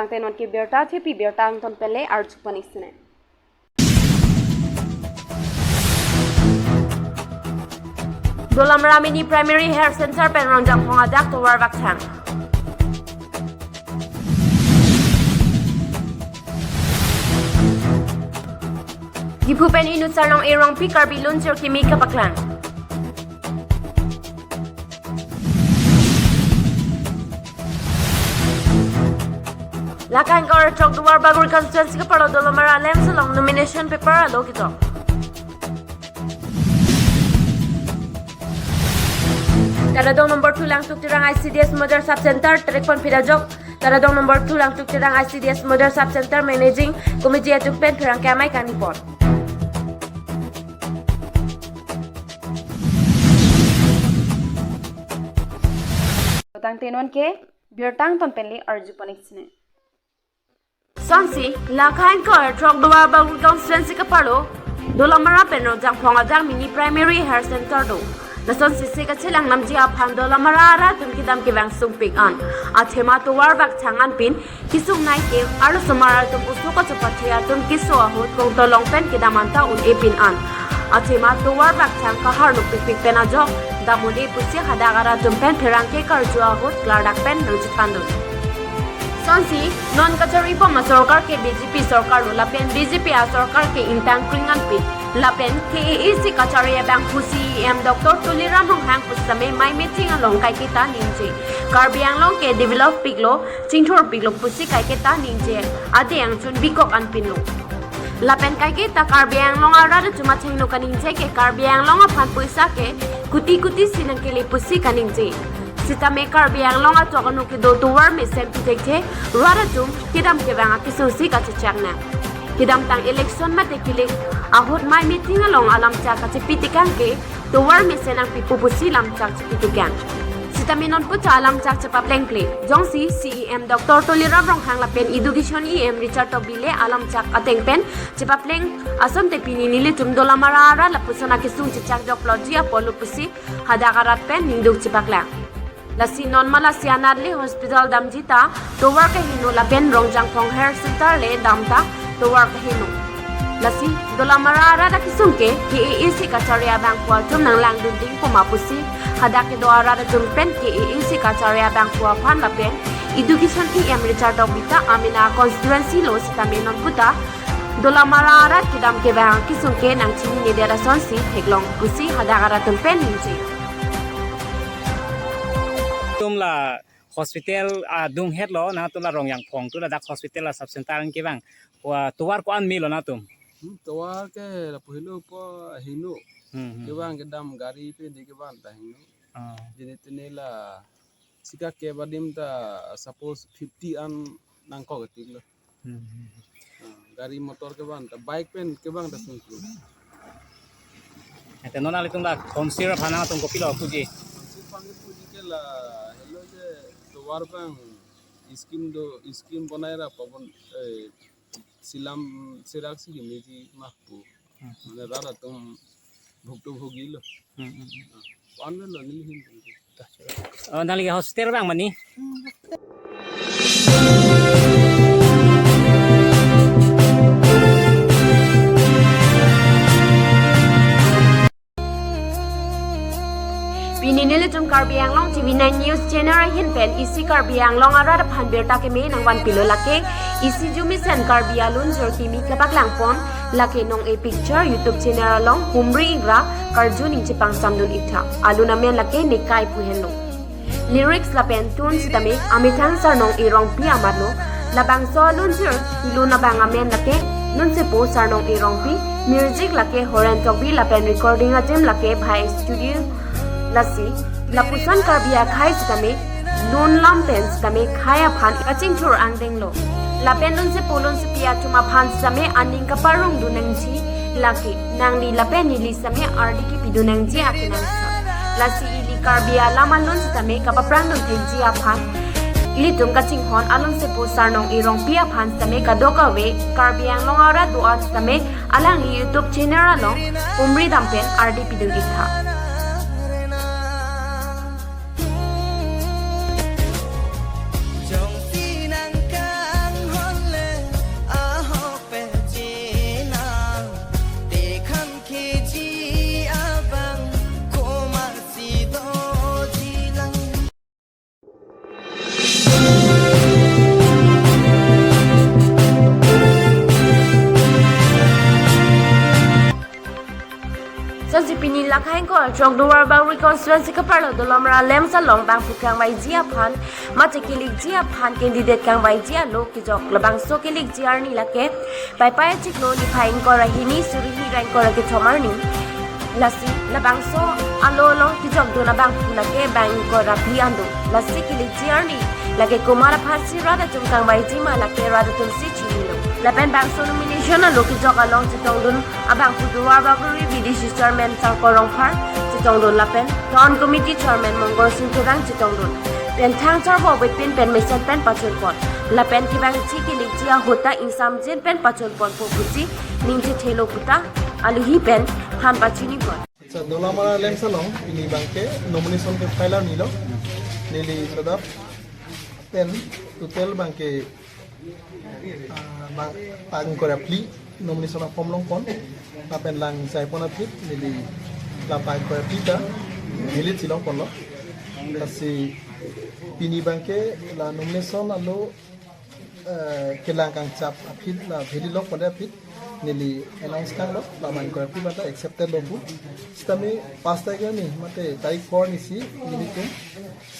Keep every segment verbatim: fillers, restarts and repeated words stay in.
Tangte non ke birta thepi, birta angton pen le arju panik sene. Dolamara Mini Primary Health Center pen Rongjangphong adak tovar vakthang. Diphu pen inut Sarnong Erongpi Karbi Lunjir Kimi kapaklang. Lake ingkoi ra throk Duarbagori constituency kapalo Dolamara LAMPS along nomination paper alo ketok. Taradong number two Langtuk Terang I C D S Model Sub Center, Terekpon Pidajok, Taradong number two Langtuk Terang I C D S Model Sub Center Managing Committee atum pen pherangke amei kangni pon. Tangte non ke birta angton pen le arju panik sene. Sonsi, lake ingkoi ra throk Duarbagori constituency kapalo Dolamara pen Rongjangphong adak Mini Primary Health Center do. Lasonsi se kachelang namji aphan Dolamara arat atum kedam kevang sungpik an. Athema tovar vakthang anpin kesung nai ke arlosomar atum oso kachepathe atum keso ahut kongtolong pen kedam anta un-e pin an. Athema tovar vakthang kahar nukpikpik pen ajok dam un-e pusi hadak arat atum pen pherangke karju ahut klardak pen nangchethandun. Sonsi, non kachari bom asorkar ke B J P sorkar lo lapen B J P asorkar ke ingtang kring anpin. Lapen K A A C kachari abang pu C E M Doctor Tuliram Ronghang pusitame mai meeting along kaiketa ningje. Karbi Anglong ke develop piklo, chingthur piklo pusi kaiketa ningje. Ade angchun bikok anpinlo. Lapen kaiketa Karbi Anglong arat atum athengno kaningje ke Karbi Anglong aphan poisa ke kuti kuti si nangkele pusi kaningje. Sitame Karbi Anglong atok anu kedo tovar mesen pithekthe rat atum kedam kevang akesung si kachechak nang. Kedamtang election mate kilik ahut mai meeting along alamchak kachepi tekang ke tovar mesen nangpipo pusi lamchak chepi tekang. Sitame non puta alamchak chepaplengple. Jongsi C E M Doctor Tuliram Ronghang lapen Education E M Richard Tokbi le alamchak ateng pen chepapleng asonte pini nelitum Dolamara arat lapuson akesung chechak jokplotji apotlo pusi hadak arat pen ningduk chepaklang. Lasi non Malasi anat le hospital damji ta tovar kaheno lapen Rongjangphong Health Center le dam ta tovar kaheno. Lasi Dolamara arat akesung ke K A A C kachari abang pu atum nanglangdun ding pu ma pusi hadak kedo arat atum pen K A A C kachari abang pu aphan lapen Education E M Richard Tokbi ta amena constituency lo sitame non puta Dolamara arat kedam kevang akesung ke nangchinine det asonsi theklong pusi hadak arat atum pen ningje. Tum la hospital adung hetlo, nangtum la Rongjangphong tu ladak hospital la sub center kevang. Wa tovar ko-an melo nangtum? Hmm, tovar ke lapu helo pu heno. Hmm, hmm. Kevang kedam gari pe di kevang ta heno. Ah. Jene tene la sika ke badim ta suppose fifty an nangkok ketik lo. Hmm, hmm. Ah, gari motor kevang ta, bike pen kevang ta sungkru. Ante non alitum la council aphan nangtum kopilo puji? Council aphan puji ke la helo je tovar abang scheme do, scheme bonai ra pabon, eh, silam serak si gimiji mahpu. Hmm. Mane rat atum bhuktu bhugi lo. Hmm, hmm, hmm. Ah, pan lo neli hin. Oh, nangli hospital abang mane? Pini nelitum Karbi Anglong T V nine News Channel ahin pen isi Karbi Anglong arat aphan birta keme nangvanpilo lake isi jumisen Karbi alunjir kimi kapaklang pon lake Nong-e Picture YouTube channel along humri ingra karju ning chepangsamdun iktha. Alun amen lake Nekai pu henlo. Lyrics lapen tune sitame amethang Sarnong Erongpi amatlo. Labangso alunjir lun abang amen lake nunsepo Sarnong Erongpi, music lake Horen Tokbi lapen recording adim lake Bhai Studio. Lasi lapuson Karbi akhai sitame lun lam pen sitame khei aphan kachingthur angdenglo. Lapen nunsepo nunsepi atum aphan sitame aning kaparongdun nangji lake nangli lapen neli sitame ardi kepidun nangji akenangsot. Lasi ili Karbi alam alun sitame kapaprangdun thekji aphan ilitum kachinghon alunsepo Sarnong Erongpi aphan sitame kadokave Karbi Anglong arat do-an sitame alangli YouTube channel along humri dam pen ardi pidun iktha. Lasonsi pini Lakhai ingkoi ra throk Duarbagori constituency keparlo Dolamara LAMPS along bangphu kangvaiji aphan mate kelikji aphan candidate kangvaiji alo kejok. Labangso kelikji arni lake Paipai achiklo niphai ingkoi ra hini suri hini ra ingkoi ra kethom arni. Lasi labangso alo along kejokdun abangphu lake bang ingkoi ra phli an do. Lasi kelikji arni lake komat aphansi rat atum kangvaiji ma lake rat atumsi chinilo. Lapen bangso nomination alo kejok along chetongdun abangphu Duarbagori V D C chairman Sangkor Rongphar chetongdun lapen town committee chairman Mongorsing Terang chetongdun. Pen thang charvo vetpin pen mesen pen pachunpon. Lapen kevangji kelikji ahut ta ingsamjin pen pachunponpo pusi ningje thelo puta alohi pen than pachinipon. Acha, Dolamara LAMPS along pini bangke nomination ke file arnilo. Neli ladak pen total bangke, ah, bang, bang ingkoi ra phli nomination a form longpon. Lapen lang jaipon aphi neli la bang ingkoi ra phli ta neli chilongponlo. Lasi pini bangke la nomination alo, eh, kelang kangchap aphi la bhedi lok pada aphi neli announce tanglo, la bang ingkoi ra phli bang ta accepted lo pu. Sitame pas tarik arni mate tarik four arnisi nelitum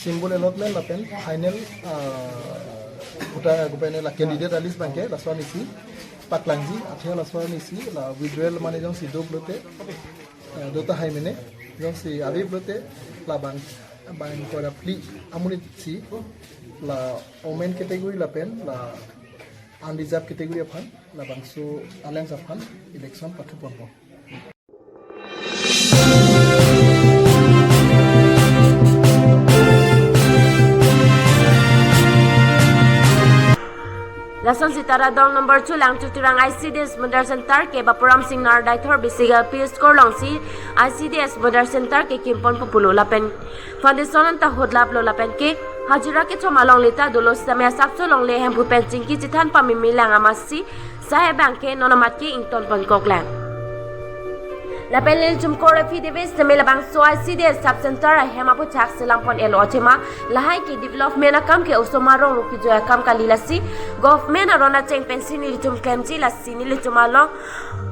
symbol allotment lapen final, ah, voter, ah, kopine la candidate a list bangke laso arnisi paklangji, athe laso arnisi la withdrawal mane jongsi do pulote, eh, do tahai mene, jongsi ave pulote la bang, bang ingkoi ra phli amonit si la women category lapen la unreserved category aphan labangso a-LAMPS aphan election pathuponpo. Lasonsi Taradong number two Langtuk Terang I C D S Model Center ke Bapuram Singnar Deithor Basic L P School alongsi I C D S Model Center kekimpon pu pulo lapen foundation anta hudlaplo lapen ke hajira kechom alongle ta dolo sitame asapso longle hemphu pen chingki chethan pamimi lang amatsi sai abangke non amat ke ingtonpon koklang. Lapen nelitum kor affidavit sitame labangso I C D S sub center ahem aputhak selamponlo athema lahai ke development akam ke osomar rong rupi joy akam kali, lasi government aron acheng pensi nelitum klemji, lasi nelitum along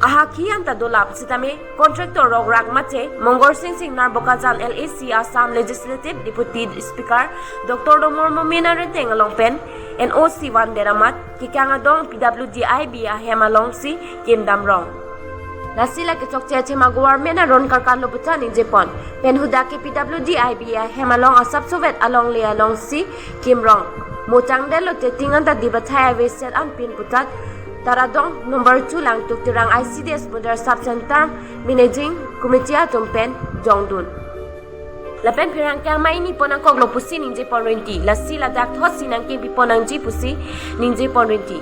ahakhi anta dolap sitame contractor rokrak mate Mongorsing Singnar Bokajan L A C, Assam Legislative Deputy Speaker Doctor Domor Momin arenteng along pen N O C vandet amat kekang adong P W D I B ahem alongsi kimdam rong. Lasi lake chokche athema government aron karkan lo puta ningjepon. Pen hadak ke P W D I B ahem along asapso vet alongle alongsi kimrong. Mo tangdetlo te ting anta dibathai aveset anpin puta Taradong number two Langtuk Terang I C D S Model Sub Center Managing Committee atum pen jongdun. Lapen pherangke amei ni pon nangkoklo pusi ningjepon rinti. Lasi ladak thotsi nangkepipon nangji pusi ningjepon rinti.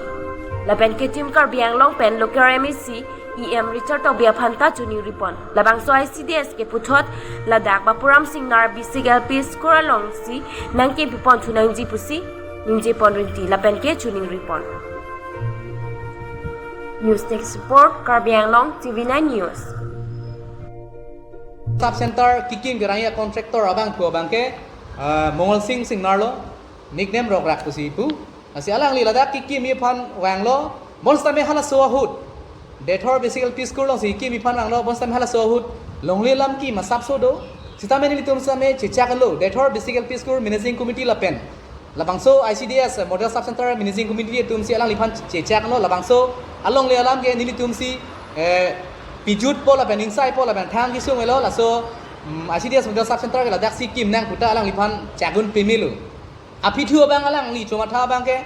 Lapen ke Team Karbi Anglong pen local M A C E M Richard Tokbi aphan ta choningripon. Labangso I C D S keputhot ladak Bapuram Singnar Basic L P School alongsi nangkepipon thu nangji pusi ningjepon rinti lapen ke choningripon. News Desk Report, Karbi Anglong T V nine News. Sub center kekim kerangji a-contractor abangphu abangke, ah, Mongol Sing Singnar lo, nickname Rokrak pusi pu. Lasi alangli ladak kekimji aphan vanglo, bonsitame halaso ahut Deithor Basic L P School alongsi kekimji aphan vanglo, bonsitame halaso ahut longle alam kim asapso do. Sitame nelitum sitame chechaklo, Deithor Basic L P School Managing Committee lapen labangso I C D S Model Sub Center Managing Committee atumsi alangliphan chechaklo, labangso alongle alam ke nelitumsi, eh, pijutpo lapen ingsaipo lapen thang kesung avelo, laso, mm, I C D S Model Sub Center ke ladaksi kim nang puta alangliphan chakdun pemelo. Aphi thu abang alangli chomatha abangke,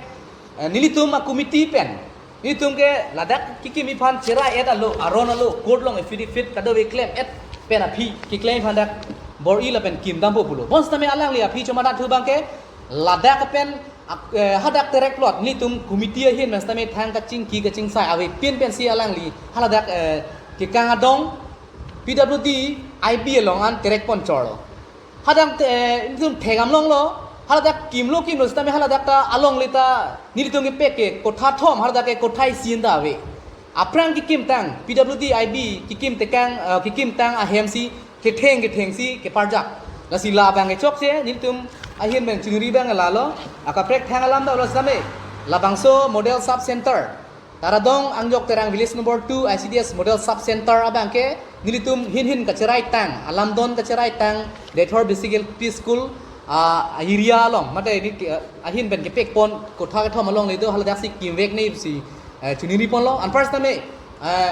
eh, nelitum a-committee pen nelitum ke ladak kekimji aphan cherai-et alo, aron alo, court along affidavit kadokave klem-et pen aphi keklem aphan dak bor-i lapen kimdampo pulo. Bonsitame alangli aphi chomatha thu abangke ladak pen, ak-, eh, hadak terek plot nelitum committee ahin pen sitame thang kachingki kachingsai avepin pensi alangli haladak, eh, kekang adong P W D I B along an terek pon chorlo. Hadak te, eh, nelitum thekdam longlo, haladak kimlo kimlo sitame haladak ta alongle ta nelitum kepek ke kotha thom, haladak ke kotha isi ta ave. Aphrang kekimtang, P W D I B kekim tekang, eh, kekimtang ahemsi ketheng kethengsi keparjak. Lasi labang kechokche nelitum ahin pen chingri abang lalo, akaprek thang alam ta lo sitame labangso Model Sub Center Taradong Angjok Terang Village Number Two I C D S Model Sub Center abang ke nelitum hin hin kacherai tang, alamdon kacherai tang, Dethor Basic L P School, ah, area along, mate ini, ah, ahin pen kepek pon kotha kethom alongle do, haladak si kimvek ne si, eh, chuningri ponlo. Anpar sitame, eh,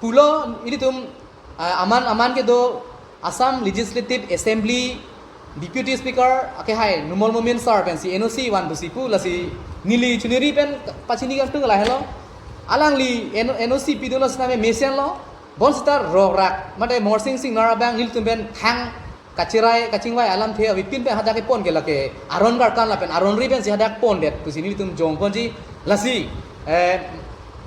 pulo ilitum, ah, aman aman kedo Assam Legislative Assembly Deputy Speaker akehai Numal Momin sir pensi N O C van pusi pu, lasi neli chuningri pen pachini kangtung lahelo. Alangli N-, N O C pidunlo sitame mesenlo. Bonsita rokrak, mate Mongorsing Singnar abang nelitum pen thang kacherai kachingvai alamthe avepin pen hadak kepon ke lake aron karkan lapen aron ri pensi hadak pondet pusi nelitum jongponji. Lasi, eh,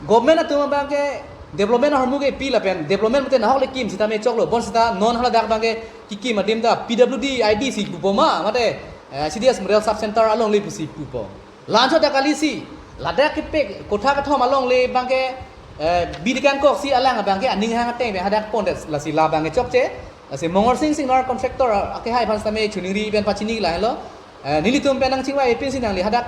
government atum abang ke development ahormu kepi lapen development mate nahok le kim sitame choklo. Bonsita non haladak abang ke kikim adim ta P W D I B si pupo ma, mate, eh, I C D S Model Sub Center alongle pusi pupo. La-anchot ta kalisi, ladak kepek kotha kethom alongle abang ke, eh, bidi kangkok si alang abang ke aning hang ateng pen hadak pondet, lasi la abang ke chokche. Lasi Mongorsing Singnar contractor akehai aphan sitame chuningri pen pachini lahelo. Eh, nelitum pen nangchingvai pinsi nangli hadak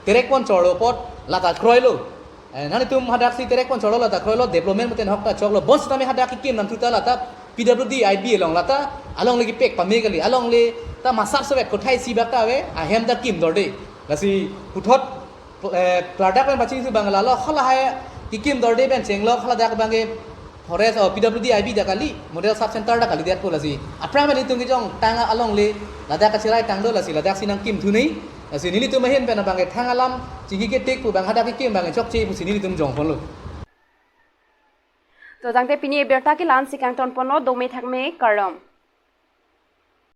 terek pon chorlo apot lata kroilo. Eh, nanglitum hadak si terek pon chorlo lata kroilo, development mate nahok ta choklo. Bonsitame hadak kikim nangthu ta lata P W D I B along, lata alongle kepek pame kali, alongle ta masap sovet kothai si bak ta ave, ahem ta kim dorde. Lasi puthot, eh, klardak pen pachini su bang lalo, halahai kikim dorde pen chenglo, haladak abang ke forest, oh, P W D I B ta kali, Model Sub Center ta kalidet pu lasi. Aphrang pen itum kejong tang alongle, ladak kacherai tang do lasi, ladak si nangkim thu ni. Lasi nelitum ahin pen abang ke thang alam chingki ketik pu abang hadak kikim abang ke chokche pusi nelitum jongponlo. To tangte pini abirta ke la-an si kangton ponlo, dome thakme, kardom.